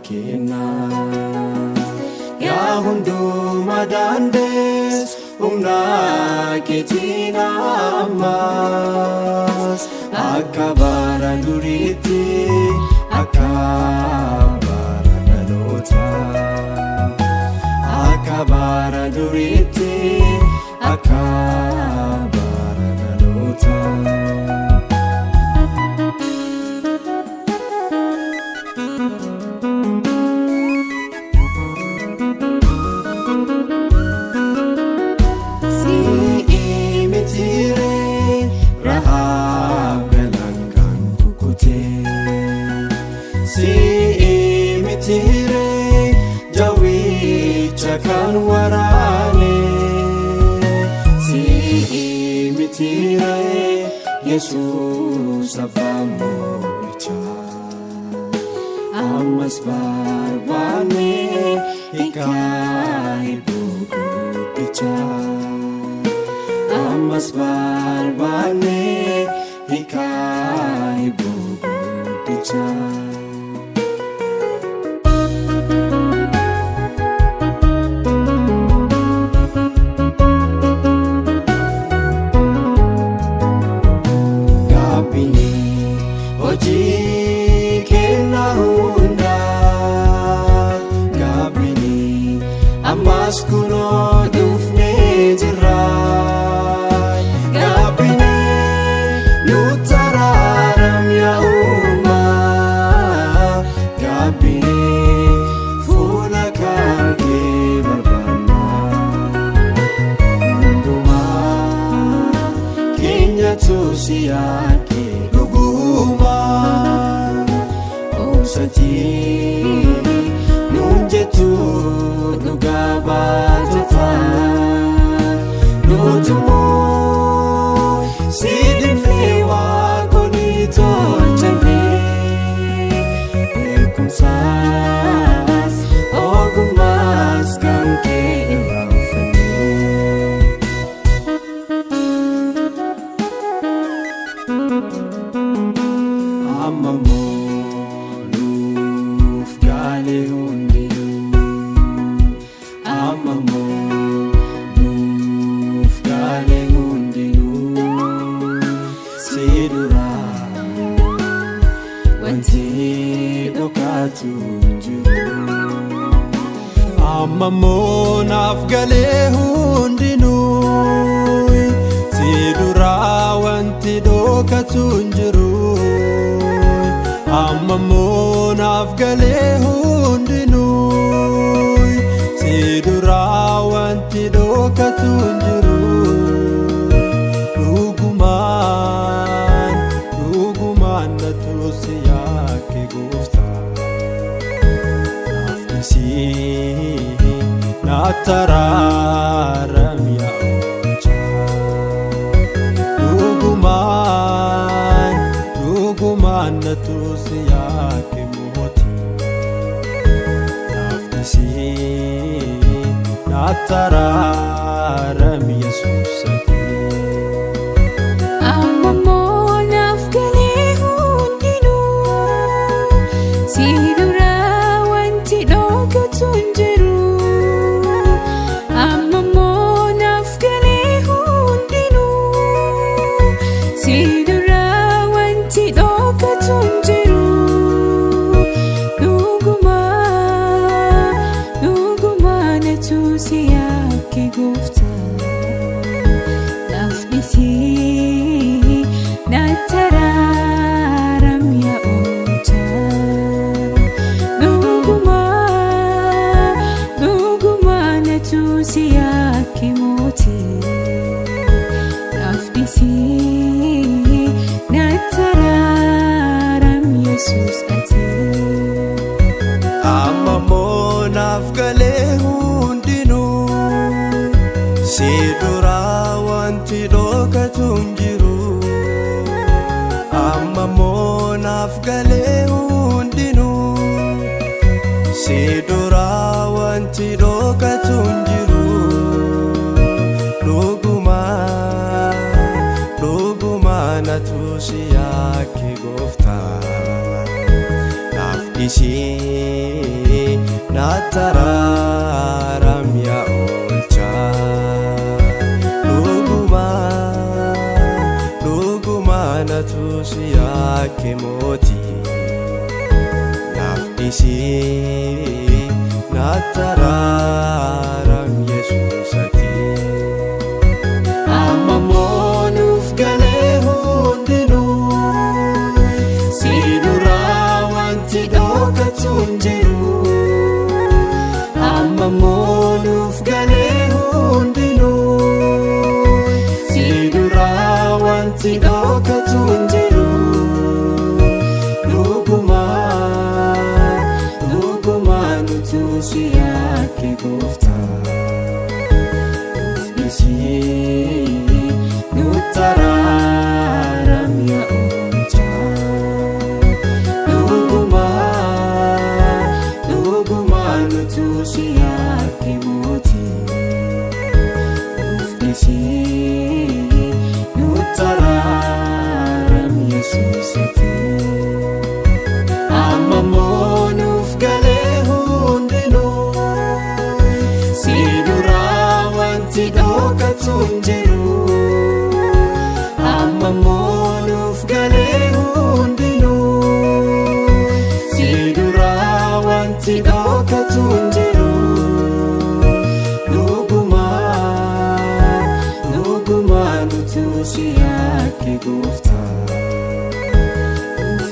kennaa. Yaa hundumaa dandeessu humna keetiin ammas akka bara duriitti, akka bara dhalootaa, akka bara duriitti, akka bara dhalootaa. Si'i mitiiree Rahaab galaan kan kukutee? Si'i mitiiree jawwicha kan waraane? Si'i mitiiree Yesuus abbaa mo'ichaa? Ammas barbaanne hiikaa hibboo guddichaa. Ammas barbaanne hiikaa hibboo guddichaa. Gaabbinee hojii kennaa hundaa, gaabbinee ammas kunoo dhufnee jirra. Gaabbinee nutti araaram yaa uumaa, gaabbinee fuula kan kee barbaanna. Hundumaa keenyatu si yaake dhuguma obsatii nuun jettu dhugaa baatota nutumoo si dhiifnee waaqolii tolchanne, beekumsaas ogummaas kan kee irraanfanne. Amma immoo nuuf galee hundinuu, amma immoo nuuf galee hundinuu, si duraa wanti dhokatu hin jiru. Amma immoo naaf galee hundinuu, si duraa wanti dhokatu hin jiru. Amma immoo naaf galee hundinuu, si duraa wanti dhokatu hin jiru. Dhugumaan, dhugumaan natu si yaake gooftaa. Naaf dhiisii naatti araaram yaa oolchaa. Dhugumaan, dhugumaan natu si yaake mootii. Naaf dhiisii naatti araaram Yesuus ati. Amma immoo naaf galee hundinuu, si duraa wanti dhokatu hin jiru. Amma immoo naaf galee hundinuu, si duraa wanti dhokatu hin jiru. Dhuguma, dhuguma natu si yaake gooftaa. Dhiisii nattararam yaa oolchaa. Dhugumaa dhugumaa natu si yaake mootii. Naaf dhiisii nattararam Yesuusati. Amma immoo nuuf galee hundinuu si duraa wanti dhokatu hin jiru. Amma immoo nuuf galee hundinuu si duraa wanti dhokatu hin jiru. Dhugumaa dhugumaa nutu si yaake gooftaa. Dhiisii nuttararam yaa oolchaa. Dhugumaa dhugumaa nutu si yaake mootii. Dhiisii nuttararam Yesuusati. Amma immoo nuuf galee hundinuu si duraa wanti dhokatu hin jiru. Amma immoo nuuf galee hundinuu si duraa wanti dhokatu hin jiru. Dhugumaa dhugumaa nutu si yaake gooftaa.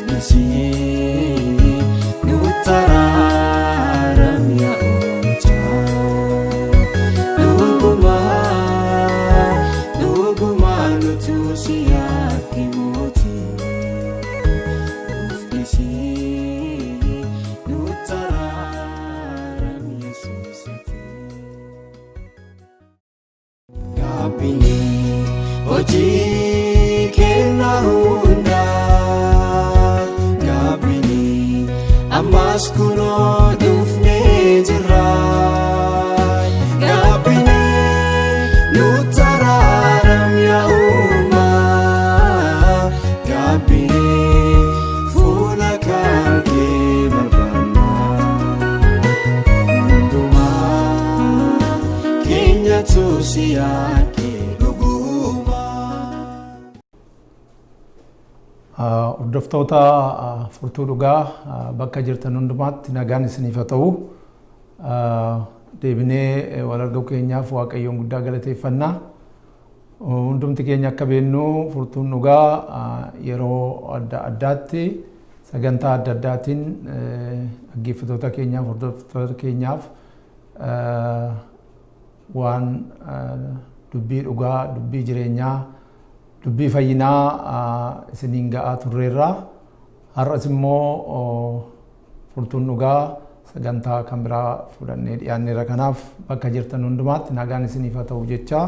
Dhiisii nuttararam yaa oolchaa. Dhugumaa dhugumaa nutu si yaake mootii. Dhiisii nuttararam Yesuusati. Gaabbinee hojii kennaa hundaa gaabbinee ammas kunoo dhufnee jirra. Gaabbinee nuttararam yaa uumaa gaabbinee fuula kan kee barbaanna. Hundumaa keenyatu si yaake dhugumaa. Hordoftoota Furtuu Dhugaa bakka jirtan hundumaatti nagaan isiniif haa ta'u. Deebinee wal arguu keenyaaf Waaqayyoon guddaa galateeffannaa. Hundumti keenya akka beeknu Furtuun Dhugaa yeroo adda addaatti sagantaa adda addaatiin dhaggeeffattoota keenyaaf hordoftoota keenyaaf waan dubbii dhugaa, dubbii jireenyaa, dubbii fayyinaa isiniin ga'aa turreerra. Har'as immoo Furtuun Dhugaa sagantaa kan biraa fudhannee dhiyaanneerra. Kanaaf bakka jirtan hundumaatti nagaan isiniif haa ta'u jecha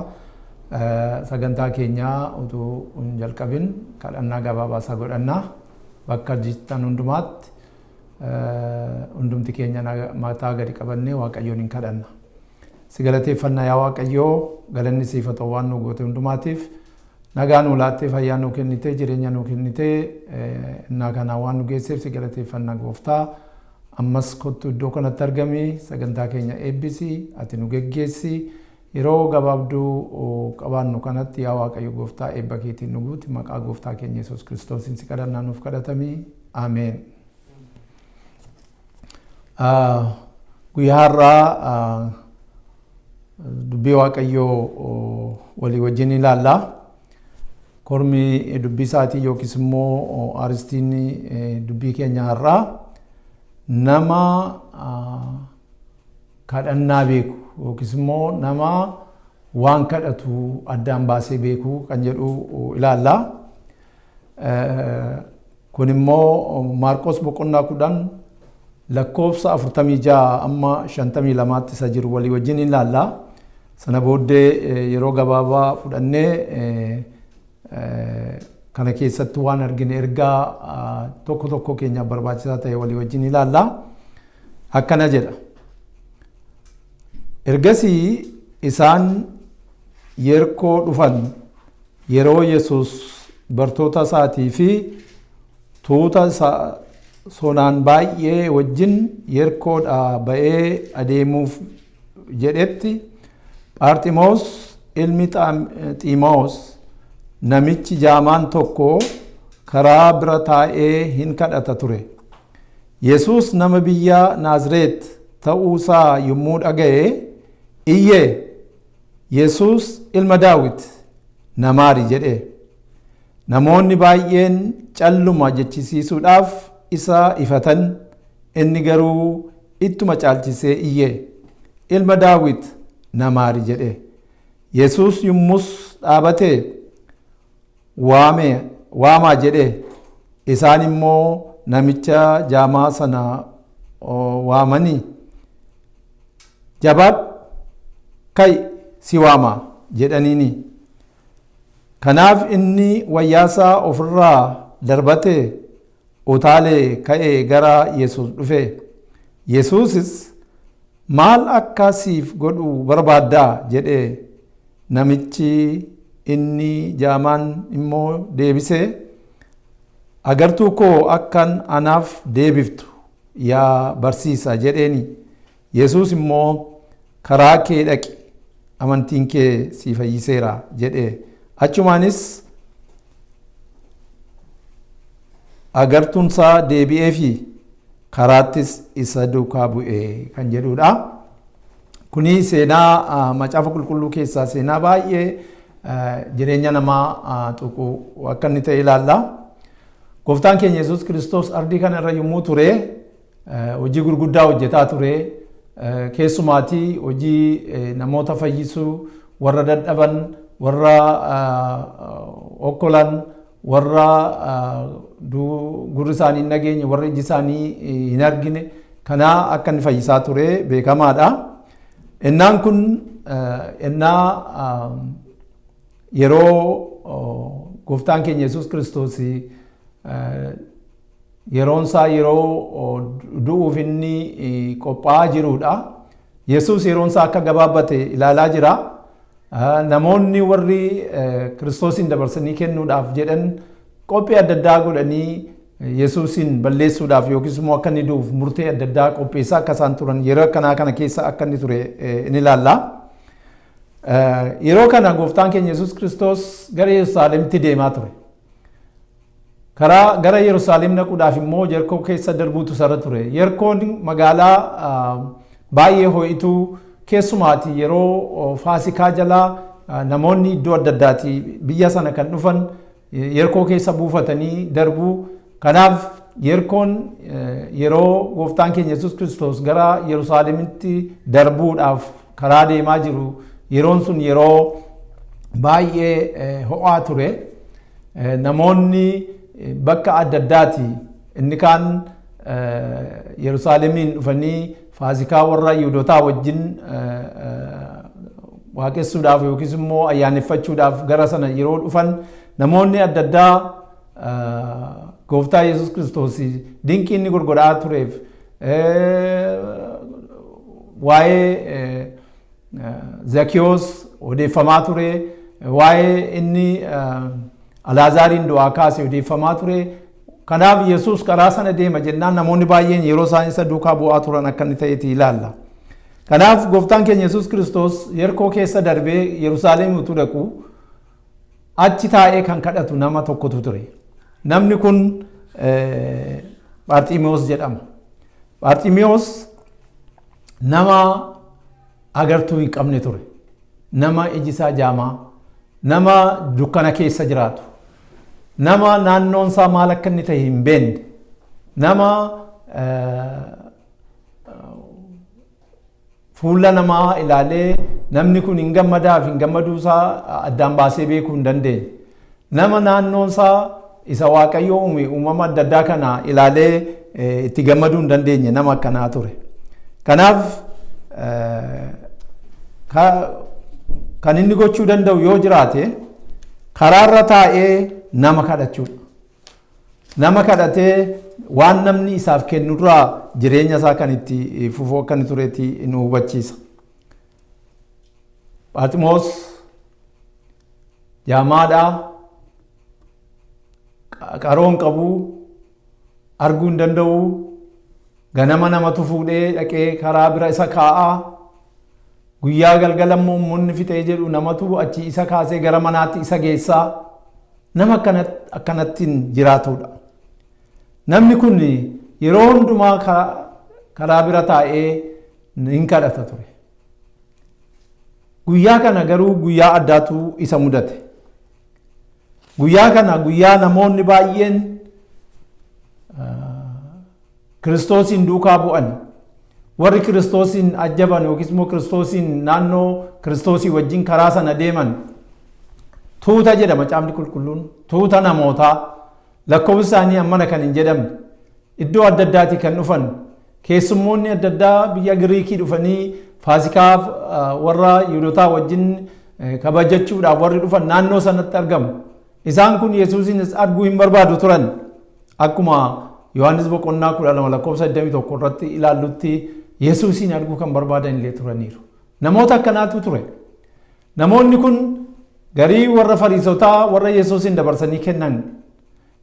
sagantaa keenyaa utuu hin jalqabin kadhannaa gabaabaa isaa godhannaa. Bakka jirtan hundumaatti hundumti keenya mataa gadi qabannee Waaqayyoon hin kadhanna. Si galateeffannaa yaa Waaqayyoo, galanni siif haa ta'u waan nu goote hundumaatiif. Nagaa nuu laattee, fayyaa nuu kennitee, jireenya nuu kennitee, innaa kanaa waan nu geesseef si galateeffannaa gooftaa. Ammas kottu iddoo kanatti argami, sagantaa keenya eebbisi, ati nu geggeessi. Yeroo gabaabduu qabaannu kanatti yaa Waaqayyo gooftaa eebba keetiin nu guuti. Maqaa gooftaa keenya Yesuus Kiristoosiin si kadhannaa nuuf kadhatami. Ameen. Guyyaa har'aa dubbii Waaqayyoo walii wajjin ilaalla. Kormi dubbii isaatii yookiis immoo aristiin dubbii keenya har'aa nama kadhannaa beeku yookiis immoo nama waan kadhatu addaan baasee beeku kan jedhu ilaalla. Kun immoo Maarqos boqonnaa 10 lakkoofsa 46 amma 52tti isa jiru walii wajjin ilaalla. Sana booddee yeroo gabaabaa fudhannee kana keessatti waan argine ergaa tokko tokko keenyaaf barbaachisaa ta'e walii wajjin ilaalla. Akkana jedha. Ergasii isaan Yerkoo dhufan. Yeroo Yesus bartoota isaatii fi tuuta sonaan baay'ee wajjin Yerikoodhaa ba'ee adeemuuf jedhetti Phaarximoos ilmi Xiimoos namichi jaamaan tokko karaa bira taa'ee hin kadhata ture. Yesuus nama biyya Naazreet ta'uusaa yommuu dhaga'e iyyee, "Yesuus ilma Daawit, na maari" jedhe. Namoonni baay'een calluma jechisiisuudhaaf isa ifatan, inni garuu ittuma caalchisee iyyee, "Ilma Daawit, na maari" jedhe. Yesuus yommus dhaabatee, "Waame, waamaa" jedhe. Isaan immoo namicha jaamaa sana waamanii, "Jabaadhu, ka'i, si waama" jedhaniini. Kanaaf inni wayyaasaa ofirraa darbate, utaalee ka'ee gara Yesuus dhufe. Yesuusis, "Maal akka siif godhu barbaaddaa?" jedhe. Namichi inni jaamaan immoo deebisee, "Agartuu koo akkan anaaf deebiftu, yaa barsiisa" jedheeni. Yesuus immoo, "Karaa kee dhaqi, amantiin kee si fayyiseera" jedhe. Achumaanis agartuunsaa deebi'ee fi karaattis isa duukaa bu'e kan jedhudha. Kuni seenaa Macaafa Qulqulluu keessaa seenaa baay'ee jireenya namaa tuqu akka inni ta'e ilaalla. Gooftaan keenya Yesuus Kiristoos ardii kana irra yommuu ture hojii gurguddaa hojjetaa ture. Keessumaatii hojii namoota fayyisuu, warra dadhaban, warra okkolan, warra gurri isaanii hin dhageenye, warra iji isaanii hin argine kanaa akka inni fayyisaa ture beekamaadha. Innaan kun innaa yeroo gooftaan keenya Yesuus Kiristoos yeroon isaa yeroo du'uuf inni qophaa'aa jirudha. Yesuus yeroon isaa akka gabaabbate ilaalaa jira. Namoonni warri Kiristoosiin dabarsanii kennuudhaaf jedhan qophii adda addaa godhanii Yesuusin balleessuudhaaf yookiis immoo akka inni du'uuf murtee adda addaa qopheessaa akka isaan turan yeroo akkanaa kana keessa akka inni ture in ilaalla. Yeroo kana gooftaan keenya Yesuus Kiristoos gara Yerusaalemitti deemaa ture. Karaa gara Yerusaalem dhaquudhaaf immoo Yerikoo keessa darbuutu isarra ture. Yerikoon magaalaa baay'ee ho'ituu, keessumaati yeroo Faasikaa jalaa namoonni iddoo adda addaati biyya sana kan dhufan Yerikoo keessa buufatanii darbuu. Kanaaf Yerikoon yeroo gooftaan keenya Yesuus Kiristoos gara Yerusaalemitti darbuudhaaf karaa deemaa jiru yeroon sun yeroo baay'ee ho'aa ture. Namoonni bakka adda addaati inni kaan Yerusaalemiin dhufanii Faasikaa warra Yihudotaa wajjin waaqessuudhaaf yookiis immoo ayyaaneffachuudhaaf gara sana yeroo dhufan, namoonni adda addaa gooftaa Yesuus Kiristoos dinqii inni gurguraa tureef, waa'ee Zakiyoos odeeffamaa ture, waa'ee inni Alaazaariin du'aa kaase odeeffamaa ture. Kanaaf Yesuus karaa sana deema jennaan namoonni baay'een yeroo isaan isa duukaa bu'aa turan akka inni ta'eeti ilaalla. Kanaaf gooftaan keenya Yesuus Kiristoos Yerikoo keessa darbee Yerusaalem utuu dhaqu achi taa'ee kan kadhatu nama tokkotu ture. Namni kun Baarximiyoos jedhama. Baarximiyoos nama agartuu hin qabne ture. Nama iji isaa jaamaa, nama dukkana keessa jiraatu, nama naannoon isaa maal akka inni ta'e hin beekne, nama fuula namaa ilaalee namni kun hin gammadaa fi hin gammaduu isaa addaan baasee beekuu hin dandeenye. Nama naannoon isaa isa Waaqayyo uume, uumama adda addaa kana ilaalee itti gammaduu hin dandeenye, nama akkanaa ture. Kanaaf kan inni gochuu danda'u yoo jiraate karaarra taa'ee nama kadhachuudha. Nama kadhatee waan namni isaaf kennurraa jireenya isaa kan itti fufuu akka inni turetti nu hubachiisa. Phaaximoos jaamaadhaa, qaroo hin qabu, Arguu hin danda'u. Ganama namatu fuudhee dhaqee karaa bira isa kaa'aa. Guyyaa galgala immoo uummanni fixee jedhu namatu achi isa kaasee gara manaatti isa geessaa. Nama akkanattiin jiraatudha. Namni kun yeroo hundumaa karaa bira taa'ee hin kadhata ture. Guyyaa kana garuu guyyaa addaatu isa mudate. Guyyaa kana guyyaa namoonni baay'een Kiristoosiin duukaa bu'an, warri Kiristoosiin ajjaban yookiis immoo Kiristoosiin naannoo Kiristoosii wajjin karaa sana deeman tuuta jedha macaafni qulqulluun, tuuta namootaa lakkoofsi isaanii ammana kan hin jedhamne iddoo adda addaatii kan dhufan, keessummoonni adda addaa biyya Giriikii dhufanii Faasikaaf warra Yihuudootaa wajjin kabajachuudhaaf warri dhufan naannoo sanatti argamu. Isaan kun Yesuusiin arguu hin barbaadu turan. Akkuma Yohaannis boqonnaa 12 lakkoofsa 21 irratti ilaallutti Yesuusiin arguu kan barbaadan illee turaniiru. Namoota akkanaatu ture. Namoonni kun garii warra Fariisotaa warra Yesuusiin dabarsanii kennan,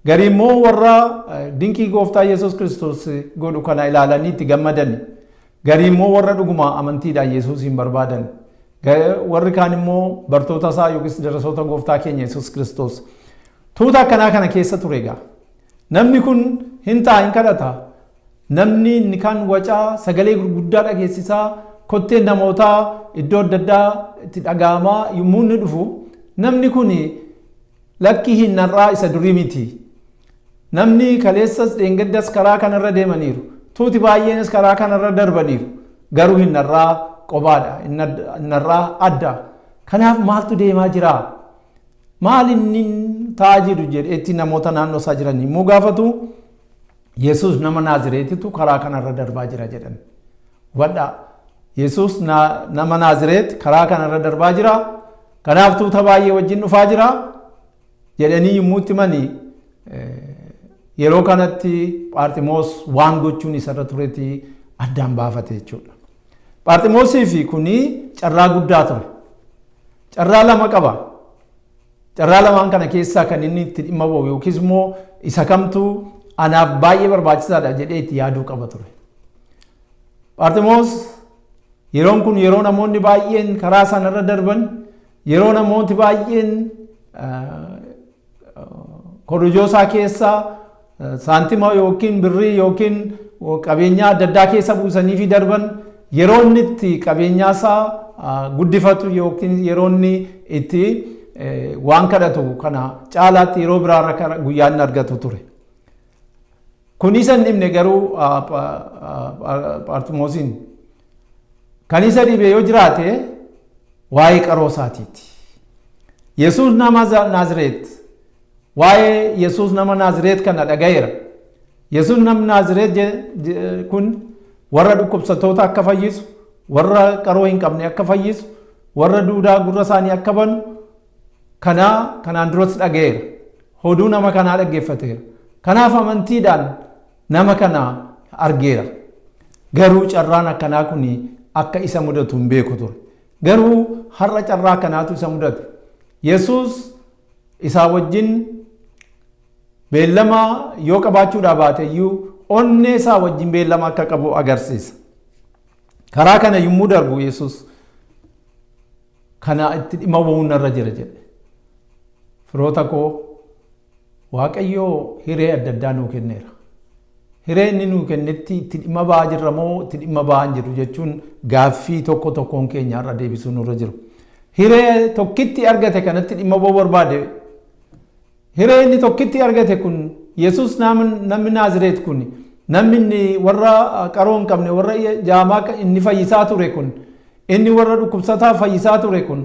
garii immoo warra dinqii gooftaa Yesuus Kiristoos godhu kana ilaalanii itti gammadan, garii immoo warra dhuguma amantiidhaan Yesuusiin barbaadan, warri kaan immoo bartoota isaa yookiis darasoota gooftaa keenya Yesuus Kiristoos. Tuuta akkanaa kana keessa ture egaa. Namni kun hin taa'a, hin kadhata. Namni inni kaan wacaa sagalee gurguddaa dhageessisaa, kotteen namootaa iddoo adda addaa itti dhaga'amaa yommuu inni dhufu, namni kun lakkii hin narraa isa durii miti. Namni kaleessas dheengaddas karaa kanarra deemaniiru. Tuuti baay'eenis karaa kanarra darbaniiru. Garuu hin narraa qobaadha. Hin narraa adda. Kanaaf maaltu deemaa jira? Maal inni ta'aa jiru jedheetti namoota naannoo isaa jiran yommuu gaafatu, Yesuus nama Naazireetitu karaa kanarra darbaa jira jedhan. Hubadhaa. Yesuus nama Naazireet karaa kanarra darbaa jira. Kanaaf tuuta baay'ee wajjin dhufaa jira jedhanii yommuu itti himanii, yeroo kanatti Phaarximoos waan gochuun isarra turetti addaan baafate jechuudha. Phaarximoosii fi kuni carraa guddaa ture. Carraa lama qaba. Carraa lamaan kana keessaa kan inni itti dhimma ba'u yookiis immoo isa kamtu anaaf baay'ee barbaachisaadha jedhee itti yaaduu qaba ture. Phaarximoos yeroon kun yeroo namoonni baay'een karaa sanarra darban, yeroo namooti baay'een korojoo isaa keessa saantima yookiin birrii yookiin qabeenyaa adda addaa keessa buusanii fi darban, yeroo inni itti qabeenyaa isaa guddifatu yookiin yeroo inni itti waan kadhatu kana caalaatti yeroo biraarra guyyaa inni argatu ture. Kun isa hin dhibne garuu Phaarximoosiin kan isa dhibe yoo jiraate waa'ee qaroo isaatiiti. Yesuus nama Naazireet, waa'ee Yesuus nama Naazireet kana dhaga'eera. Yesuus namni Naazireet kun warra dhukkubsattoota akka fayyisu, warra qaroo hin qabne akka fayyisu, warra duudaa gurra isaanii akka banu kanaan duras dhaga'eera. Oduu nama kanaa dhaggeeffateera. Kanaaf amantiidhaan nama kana argeera. Garuu carraan akkanaa kun akka isa mudatu hin beeku ture. Garuu har'a carraa akkanaatu isa mudate. Yesuus isaa wajjin beellama yoo qabaachuudhaa baate iyyuu onnee isaa wajjin beellama akka qabu agarsiisa. Karaa kana yommuu darbu Yesuus kana itti dhimma ba'uun narra jira jedhe. Firoota koo, Waaqayyoo hiree adda addaa nuu kenneera. Hiree inni nuu kennetti itti dhimma ba'aa jirra moo itti dhimma ba'aa hin jirru jechuun gaaffii tokko tokkoon keenya har'a deebisuu nurra jiru. Hiree tokkitti argate kanatti dhimma ba'uu barbaade. Hiree inni tokkitti argate kun Yesuus namni Naazireet kun, namni inni warra qaroo hin qabne, warra jaamaa inni fayyisaa ture kun, inni warra dhukkubsataa fayyisaa ture kun,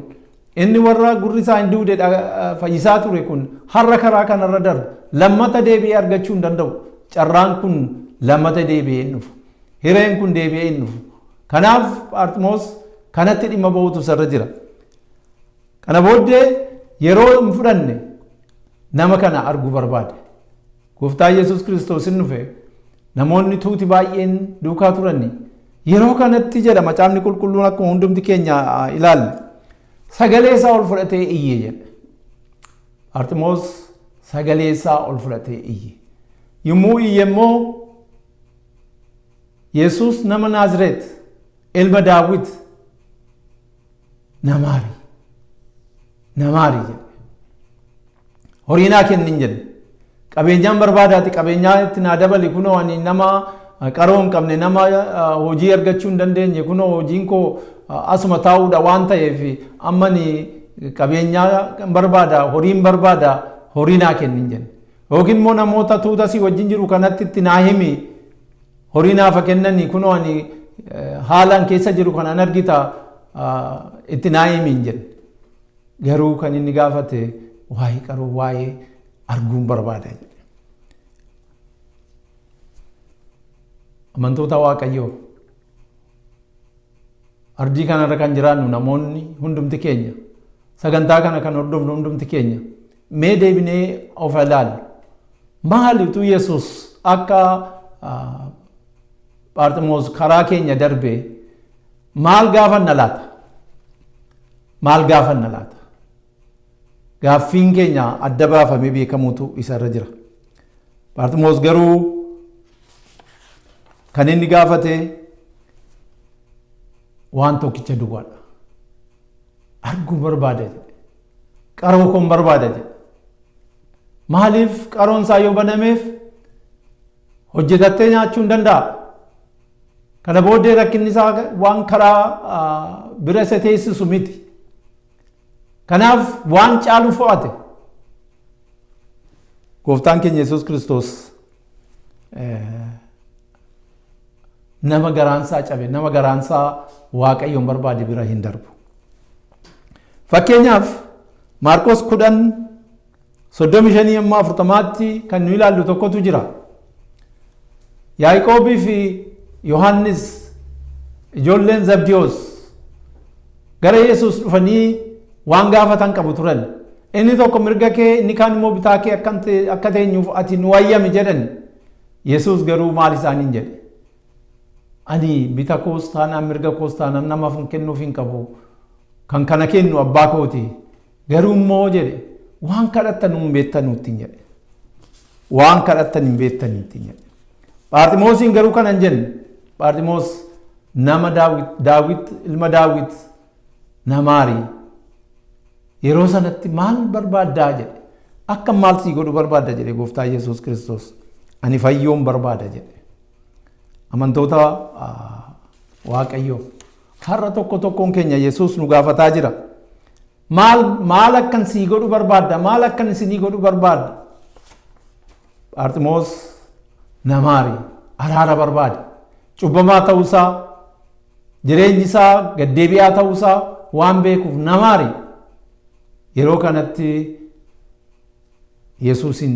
inni warra gurri isaa hin duude fayyisaa ture kun har'a karaa kanarra darba. Lammata deebi'ee argachuu hin danda'u. Carraan kun lammata deebi'ee hin dhufu. Hireen kun deebi'ee hin dhufu. Kanaaf Phaarximoos kanatti dhimma ba'uutu isarra jira. Kana booddee yeroo hin fudhanne nama kana arguu barbaade. Gooftaa Yesuus Kiristoos hin dhufe, namoonni tuuti baay'een duukaa turani. Yeroo kanatti jedha macaafni qulqulluun, akkuma hundumti keenya ilaalle, sagalee isaa ol fudhatee iyye jedha. Phaarximoos sagalee isaa ol fudhatee iyye. Yommuu iyye immoo Yesuus nama Naazreet ilma Daawit na maari na maari jedhe. Horii naa kenni hin jenne. Qabeenyaan barbaadaati qabeenyaa itti naa dabali kunoo ani nama qaroo hin qabne nama hojii argachuu hin dandeenye kunoo hojiin koo asuma taa'uudha waan ta'eef amma ani qabeenyaa barbaada horiin barbaada horii naa kenni hin jenne. Yookiin immoo namoota tuuta si wajjin jiru kanatti itti naa himi horii naafa kennani kunoo ani haalaan keessa jiru kanaan argita itti naa himi hin jenne. Garuu kan inni gaafate waa'ee qaroo waa'ee arguun barbaada jedhe. Amantoota Waaqayyoo ardii kanarra kan jiraannu namoonni hundumti keenya sagantaa kana kan hordofnu hundumti keenya mee deebinee of ilaallu. Maali utuu Yesuus akka Phaarximoos karaa keenya darbe maal gaafanna laata? Maal gaafanna laata? Gaaffiin keenya adda baafamee beekamuutu isarra jira. Phaarximoos garuu kan inni gaafate waan tokkicha duwwaadha. Arguun barbaada jedhe. Qaroo koon barbaada jedhe. Maaliif qaroon isaa yoo banameef hojjetattee nyaachuu hin danda'a. Kana booddee rakkinni isaa waan karaa bira isa teessisu miti. Kanaaf waan caalu fo'ate. Gooftaan keenya Yesuus Kiristoos nama garaansaa cabe, nama garaansaa Waaqayyoon barbaade bira hin darbu. Fakkeenyaaf Maarqos 10:35 amma 40tti kan nu ilaallu tokkotu jira. Yaaqoobii fi Yohaannis ijoolleen Zabdiyoos gara Yesuus dhufanii waan gaafatan qabu turan. Inni tokko mirga kee inni kaan immoo bitaa kee akka teenyuuf ati nu wayyami jedhan. Yesuus garuu maal isaaniin jedhe? Ani bita koos taanaan mirga koos taanaan namaaf hin kennuuf hin qabu. Kan kana kennu abbaa kooti. Garuu immoo jedhe waan kadhattan hin beektan ittiin jedhe. Waan kadhattan hin beektan ittiin jedhe. Phaarximoosiin garuu kana hin jenne. Phaarximoos nama Daawit, Daawit ilma Daawit namaari. Yeroo sanatti maal barbaaddaa jedhe. Akka maal sii godhu barbaadda jedhe gooftaa Yesuus Kiristoos. Ani fayyoon barbaada jedhe. Amantoota Waaqayyoo har'a tokko tokkoon keenya Yesuus nu gaafataa jira. Maal maal akkan sii godhu barbaadda? Maal akkan isinii godhu barbaadda? Phaarximoos namaari araara barbaade. Cubbamaa ta'uusaa jireenyi isaa gaddeebi'aa ta'uusaa waan beekuuf namaari. Yeroo kanatti Yesuusin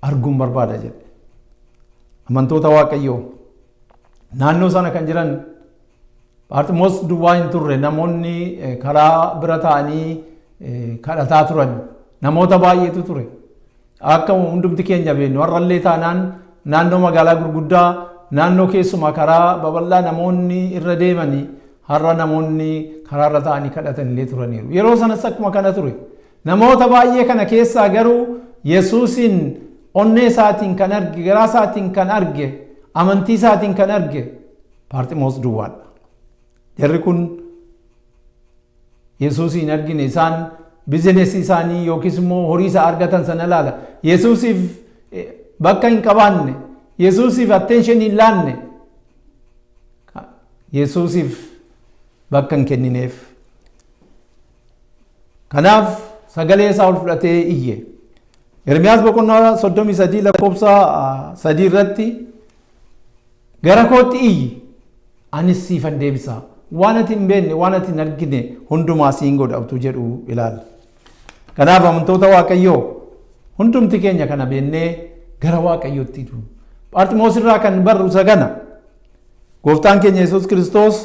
arguun barbaada jedhe. Amantoota Waaqayyoo naannoo sana kan jiran Phaarximoos duwwaa hin turre namoonni karaa bira ta'anii kadhataa turan namoota baay'eetu ture. Akka hundumti keenya beeknu har'allee taanaan naannoo magaalaa gurguddaa naannoo keessumaa karaa babal'aa namoonni irra deemanii har'a namoonni karaarra ta'anii kadhatan illee turaniiru. Yeroo sanas akkuma kana ture. Namoota baay'ee kana keessaa garuu Yesuusin onnee isaatiin kan arge, garaa isaatiin kan arge, amantii isaatiin kan arge Phaarximoos duwwaadha. Jarri kun Yesuusin hin argine isaan bizinesii isaanii yookiis immoo horii isaa argatan sana ilaala. Yesuusiif bakka hin qabaanne, Yesuusiif attention hin laanne, Yesuusiif bakka hin kennineef. Kanaaf sagalee isaa ol fudhatee iyye. Ermiyaas boqonnaa 33 lakkoofsa 3 irratti gara kootti iyyi anis siifan deebisa waan ati hin beekne waan ati hin argine hundumaa siin godha utuu jedhu ilaalla. Kanaaf amantoota Waaqayyoo hundumti keenya kana beennee gara Waaqayyootti duunu. Phaarximoos irraa kan barru isa kana. Gooftaan keenya Yesuus Kiristoos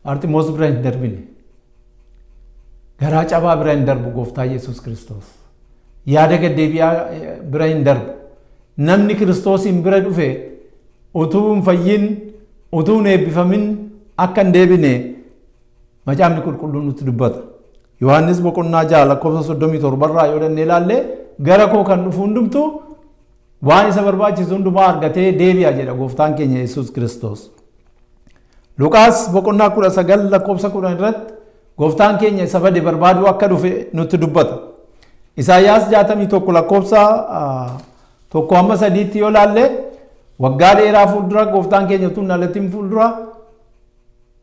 Phaarximoos bira hin darbine. Garaa cabaa bira hin darbu gooftaa Yesuus Kiristoos. Yaada gaddeebi'aa bira hin darbu. Namni Kiristoosiin bira dhufe utuu hin fayyin utuu hin eebbifamin akka hin deebine macaafni qulqulluun nutti dubbata. Yohaannis boqonnaa 6 lakkoofsa 37 irraa yoo dhannee ilaalle Gara koo kan dhufu hundumtuu waan isa barbaachisu hundumaa argatee deebi'a jedha gooftaan keenya Yesuus Kiristoos. Luqaas boqonnaa 19 lakkoofsa 10 irratti gooftaan keenya isa bade barbaaduu akka dhufe nutti dubbata. Isaayyaas 61 lakkoofsa 1 hamma 3tti yoo laalle waggaa dheeraa fuuldura gooftaan keenya utuu hin dhalatin fuuldura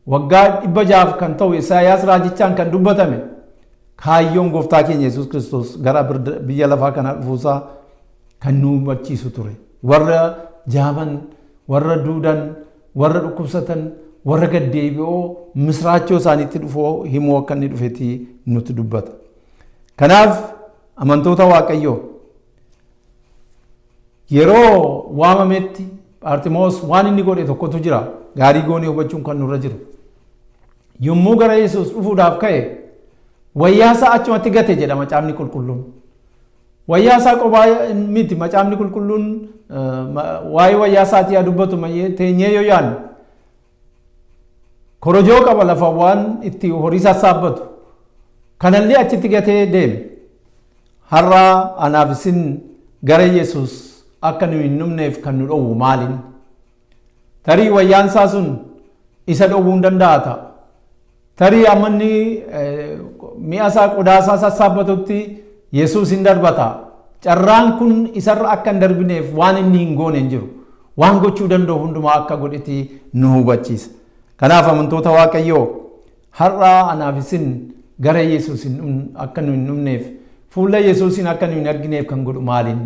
waggaa 600 kan ta'u Isaayyaas raajichaan kan dubbatame kaayyoon gooftaa keenya Yesuus Kiristoos gara biyya lafaa kanaa dhufuusaa kan nu hubachiisu ture. Warra jaaman, warra duudan, warra dhukkubsatan, warra gaddeebi'oo misraachoo isaaniitti dhufoo himuu akka inni dhufetti nutti dubbata. Kanaaf amantoota Waaqayyoo yeroo waamametti Baarximoos waan inni godhe tokkotu jira. Gaarii goonee hubachuun kan nurra jiru. Yommuu gara Yesuus dhufuudhaaf ka'e wayyaa isaa achumatti gate jedha macaafni qulqulluun. Wayyaa isaa qophaa miti macaafni qulqulluun waa'ee wayyaa isaatii haa dubbatu malee teenyee yoo yaadnu korojoo qaba lafa waan itti horii sassaabbatu kanallee achitti gatee deeme. Har'a anaaf isin gara Yesuus akka nu hin dhumneef kan nu dhowwu maaliin? Tarii wayyaan isaa sun isa dhowwuu hin danda'a ta'a. Tarii amma inni mi'a isaa qodaa isaa sassaabbatutti Yesuus hin darbata. Carraan kun isarra akka hin darbineef waan inni hin goone hin jiru. Waan gochuu danda'u hundumaa akka godheti nu hubachiisa. Kanaaf amantoota Waaqayyoo har'a anaaf isin gara Yesuus akka nu hin dhumneef fuula Yesuusin akka nu hin argineef kan godhu maaliin?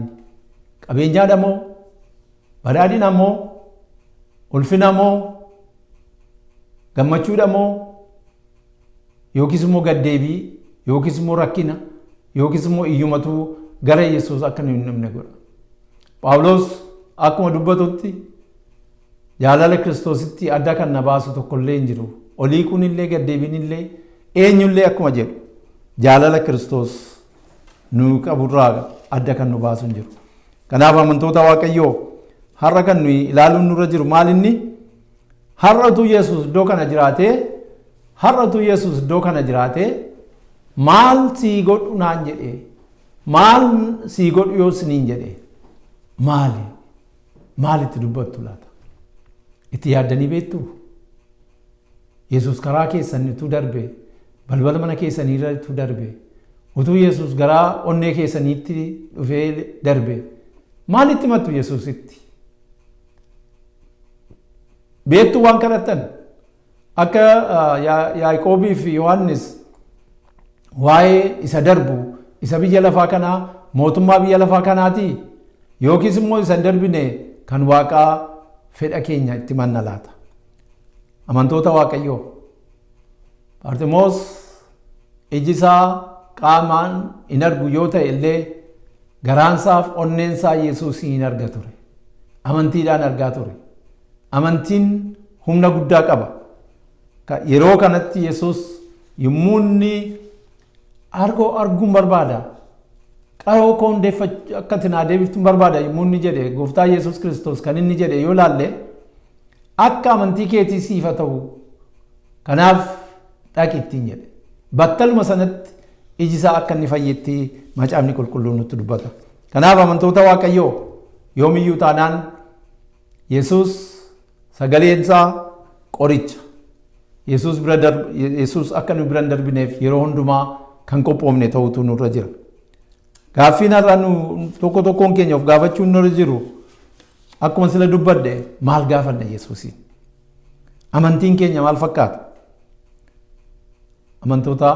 Qabeenyaadha moo? Badhaadhina moo? Ulfina moo? Gammachuudha moo? Yookiis immoo gaddeebii, yookiis immoo rakkina, yookiis immoo iyyumatu gara Yesuus akka nu hin dhumne godha. Phaawulos akkuma dubbatutti jaalala Kiristoositti adda kan na baasu tokkollee hin jiru. Olii kunillee gaddeebiinillee eenyullee akkuma jedhu jaalala Kiristoos nu qaburraa adda kan nu baasu hin jiru. Kanaaf amantoota Waaqayyoo har'a kan nuyi ilaaluun nurra jiru maal inni? Har'atu Yesuus iddoo kana jiraatee har'atu Yesuus iddoo kana jiraatee maal sii godhu naan jedhee maal sii godhu yoo siniin jedhee maali maalitti dubbattu laata? Itti yaaddanii beektuu? Yesuus karaa keessan utuu darbe balbala mana keessanii irra utuu darbe utuu Yesuus garaa onnee keessaniitti dhufee darbe maalitti himattu Yesuusitti? Beektuu waan kadhattan akka Yaaqoobii fi Yohaannis waa'ee isa darbu isa biyya lafaa kanaa mootummaa biyya lafaa kanaatii yookiis immoo isa hin darbine kan waaqaa fedha keenya itti manna laata. Amantoota Waaqayyoo Baarximoos iji isaa qaamaan hin argu yoo ta'e illee garaansaaf onneensaa Yesuusii hin arga ture. Amantiidhaan argaa ture. Amantiin humna guddaa qaba. Yeroo kanatti Yesuus yommuu inni arguu arguun barbaada. Qaroo koo hundeeffachuu akka ati naa deebiftuun barbaada yommuu inni jedhe gooftaa Yesuus Kiristoos kan inni jedhe yoo laalle akka amantii keetii siif haa ta'u kanaaf dhaqi ittiin jedhe. Battaluma sanatti iji isaa akka inni fayyetti macaafni qulqulluun nutti dubbata. Kanaaf amantoota Waaqayyoo yoomiyyuu taanaan Yesuus sagaleen isaa qoricha. Yesuus bira Yesuus akka nu bira hin darbineef yeroo hundumaa kan qophoofne ta'utu nurra jira. Gaaffiin har'a nu tokko tokkoon keenya of gaafachuun nurra jiru akkuma sila dubbadhe maal gaafanna Yesuusiin? Amantiin keenya maal fakkaata? Amantoota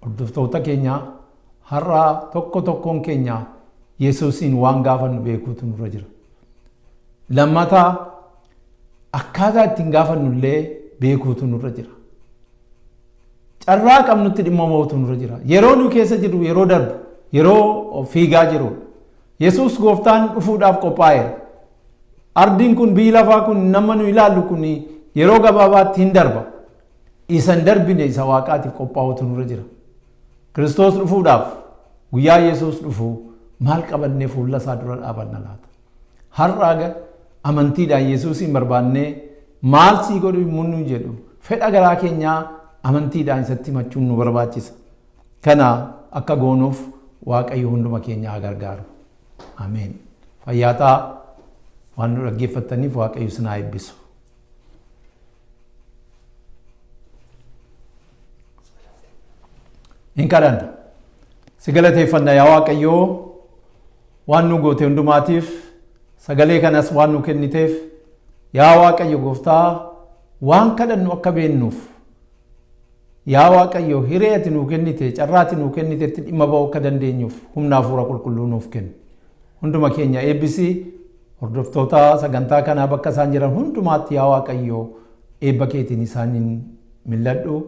hordoftoota keenya har'a tokko tokkoon keenya Yesuusiin waan gaafannu beekuutu nurra jira. Lammataa akkaataa ittiin gaafannu illee beekuutu nurra jira. Carraa qabnutti dhimma ba'uutu nurra jira. Yeroo nu keessa jirru yeroo darbu yeroo fiigaa jiru. Yesuus gooftaan dhufuudhaaf qophaa'eera. Ardiin kun biyyi lafaa kun nama nu ilaallu kun yeroo gabaabaatti hin darba. Isa hin darbine isa waaqaatiif qophaa'utu nurra jira. Kiristoos dhufuudhaaf guyyaa Yesuus dhufu maal qabannee fuula isaa dura dhaabanna laata? Har'a amantiidhaan Yesuusiin barbaannee maal sii godhu yommuu nu jedhu fedha garaa keenyaa amantiidhaan isatti himachuun nu barbaachisa. Kana akka goonuuf Waaqayyo hunduma keenya haa gargaaru. Ameen. Fayyaa ta'aa waan nu dhaggeeffattaniif Waaqayyo isin haa eebbisu. Hin kadhanna. Si galateeffanna yaa Waaqayyoo waan nu goote hundumaatiif sagalee kanas waan nu kenniteef yaa Waaqayyo gooftaa waan kadhannu akka beennuuf yaa Waaqayyo hiree ati nuu kennite carraa ati nuu kennitetti dhimma ba'uu akka dandeenyuuf humna hafuura qulqulluu nuuf kenni. Hunduma keenya eebbisi hordoftoota sagantaa kanaa bakka isaan jiran hundumaatti yaa Waaqayyo eebba keetiin isaaniin milladhu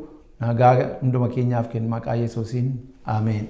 nagaa hunduma keenyaaf kenni maqaa Yesuusiin. Ameen.